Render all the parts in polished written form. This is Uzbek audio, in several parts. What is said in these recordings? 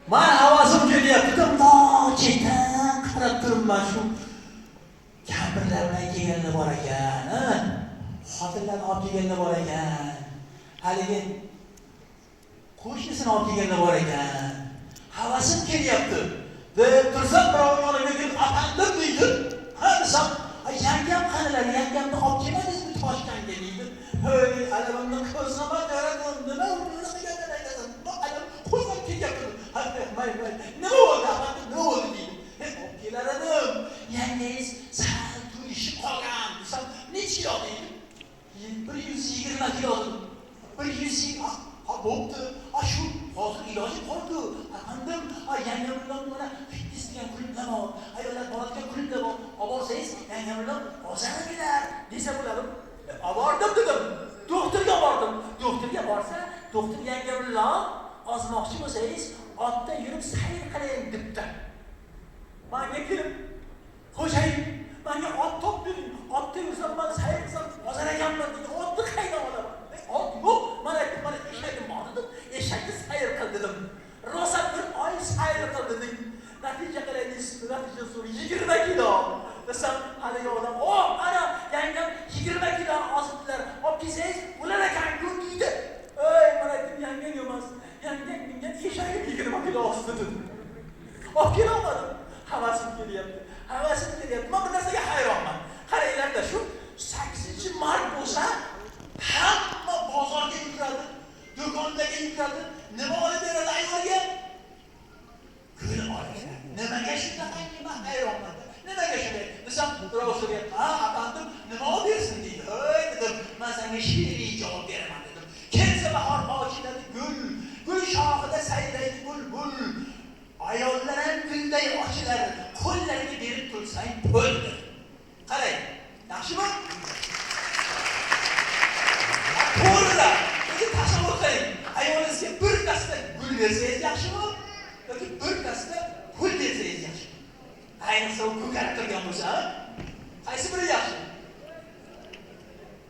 Man havasim kelyapti-da, mundoq chetdan qarab turibman, shu kampirlar bilan kelganlar bor ekan, ha? Xotinlarni olib kelganlar bor ekan. Haligi qo'shnisini olib kelganlar bor ekan. Havasim kelyapti. Deb tursam, birov yonimga kelib, "Apandim" deydi. Ha desam, "Yangam qanilar, yangamni olib kelmadingizmi Toshkentga?" deydi. Hey, alamimni ko'zg'ama yaradim, nima unaqa gaplar aytasan? Alam qo'zg'ab kelyapti. Ha, mayli, mayli. Nima bo'ldi, apandim, nima bo'ldi deydi. Hey, olib kelar edim. Yangangiz sal to'lishib qolgan desam, necha kilo deydi. 120 kilo dedim. 120, ha bo'pti. Ha, shu hozir iloji bor-ku. Apandim, ha, yangam bilan mana fitness degan klublar bor. Ayollar boradigan klublar bor. Olib borsangiz, yangam bilan ozarmilar desa bo'ladi. Olib bordim dedim. Doktorga bordim. Doktorga borsa, doktor yangam bilan ozmoqchi bo'lsangiz, otda yurib sayr qiling debdi. Manga kelib, xo'jayin, menga ot top bering. Otda yursam, man sayr qilsam ozar ekanman deydi. Otni qaydan olaman? Ot yo'q. Man aytdim, mana eshagim bor dedim. Eshakni sayr qil dedim. Rosa bir oy sayr qil dedim. Natija qalay deysizmi? Natija zo'r, 20 kilo. Desam, haligi odam, "O, ana yangam 20 kilo ozibdilar. Olib kelsangiz bo'lar ekan-ku" deydi. Ey, man aytdim, yangang emas. Yangang mingan eshagim 20 kilo ozdi dedim. Olib kela olmadim. Havasim kelyapti. Havasim kelyapti. Men bir narsaga hayronman. Qaranglarda, shu 8-mart bo'lsa, hamma bozorga yuguradi, do'konlarga yuguradi. Nima olib beradi ayolga? Gul olib beradi. Nimaga shunaqangi, men hayronman. Nimaga shunday? Desam, birov so'rayapti. "Ha, apandim, nima olib bersin?" deydi. "Hey" dedim, "Men senga she'riy javob beraman" dedim. Kelsa bahor ochiladi gul, gul shoxida sayraydi bulbul. Ayollar ham gulday ochilar, qo'llariga berib tursang puldir. Qarang, yaxshimi? To'g'rida, o'zi tasavvur qiling. Ayolingizga bir dasta gul bersangiz yaxshimi yoki bir dasta pul bersangiz yaxshimi? Ayniqsa u ko'karib turgan bo'lsa, qaysi biri yaxshi?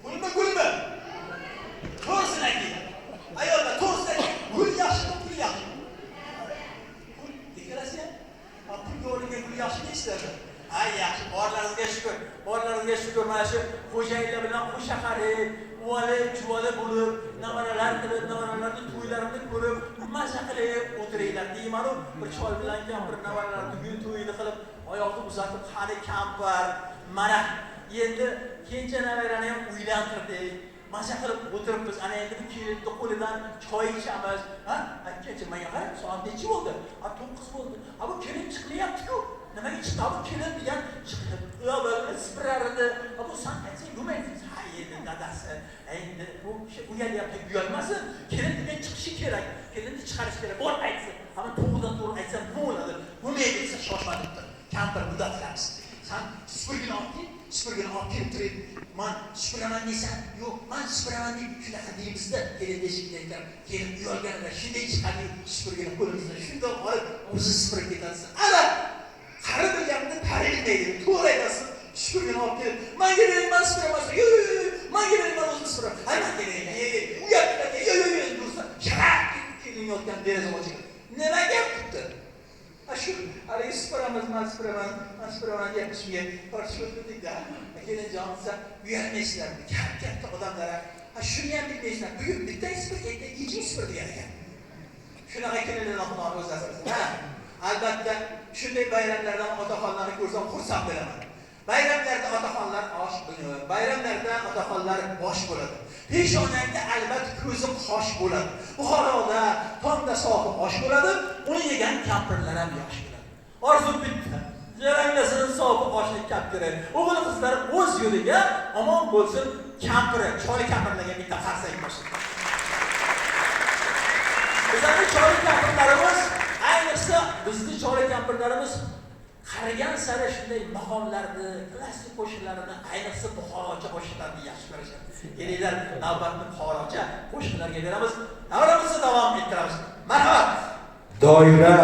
Pulmi, gulmi? To'g'risini aytinglar. Ayollar, to'g'risini ayting. Gul yaxshimi, pul yaxshimi? Pul ikkalasi ham. Ha, pulga olingan gul yaxshi deysizlar. Ha, yaxshi, borlaringizga shukur. Borlaringizga shukur. Mana shu xo'jayinlar bilan qo'sha qarib, uvali, chuvali bo'lib, navaralar qilib, navaralarni to'ylarini ko'rib, maza qilib o'tiringlar deyman-u, bir chol bilan kampir navaralarni to'yini qilib, oyoqni uzatib, qani kampir, mana endi kenja navarani ham uylantirdik. Maza qilib o'tiribmiz. Ana endi bu kelinni qo'lidan choy ichamiz. Ha, aytgancha menga qarang, soat nechi bo'ldi? Ha, 9 bo'ldi. Ha, bu kelin chiqmayapti-ku. Nimaga chiqdi? Bu kelin degan chiqib, u sipirar edi. Ha, bu san aytsang bo'lmaydi. Ha, endi dadasi, endi bu kishi uyalyapti, uyalmasin. Kelin degan chiqishi kerak. Kelinni chiqarish kerak. Bor aytsin. Ha, men to'g'ridan to'g'ri aytsam nima bo'ladi? Bo'lmaydi desa shoshma debdi. Kampir bunday qilamiz. San supurgini olib kel, supurgini olib kelib turing. Man supuraman desam, yo'q, man supuraman deb shunaqa deymizda, kelin eshikdan kirib, kelin uyalganida shunday chiqadi, supurgini qo'limizdan shundoq olib, o'zi supurib ketadi. Ana, qari bilganini pari bilmaydi. To'g'ri aytasiz. Supurgini olib kelib, "Manga bering, man supuraman." "Yo'q, yo'q, yo'q, manga bering, man o'zim supuraman." "Ha, manga bering." Uyatdi. "Yo'q, yo'q, yo'q" dursa, sharaq kelin yotgan deraza ochiq. Nima gap debdi. Ha, shu haligi supuramiz, man supuraman, man supuraman deyapti, shunga tortishib o'tirdik-da. Kelinjon desa, uyalmaysizlar, katta odamlar. Ha, shuni ham bilmaysizlar. Bugun bitta supur, ertaga ikkinchi supur degan ekan. Shunaqa kelinlardan Xudo o'zi asrasin. Ha, albatta shunday bayramlardan otaxonlarni ko'rsam xursand bo'laman. Bayramlarda otaxonlar osh, bayramlarda otaxonlar bosh bo'ladi. Peshonangda albat ko'zi qosh bo'ladi. Buxoroda tongda sohib osh bo'ladi, uni yegan kampirlar ham yosh bo'ladi. Orzu bitta. Jaranglasin sohib oshni kapkiri. O'g'il qizlar o'z yo'liga, omon bo'lsin kampiri, choli kampirlarga bitta qarsak bo'lsin. Bizlarni choli kampirlarimiz, ayniqsa bizni choli kampirlarimiz qarigan sari shunday maqomlarni, klassik qo'shiqlarni, ayniqsa buxorocha qo'shiqlarni yaxshi ko'rishadi. Kelinglar, navbatni buxorocha qo'shiqlarga beramiz. Davramizni davom ettiramiz. Marhamat. Doira.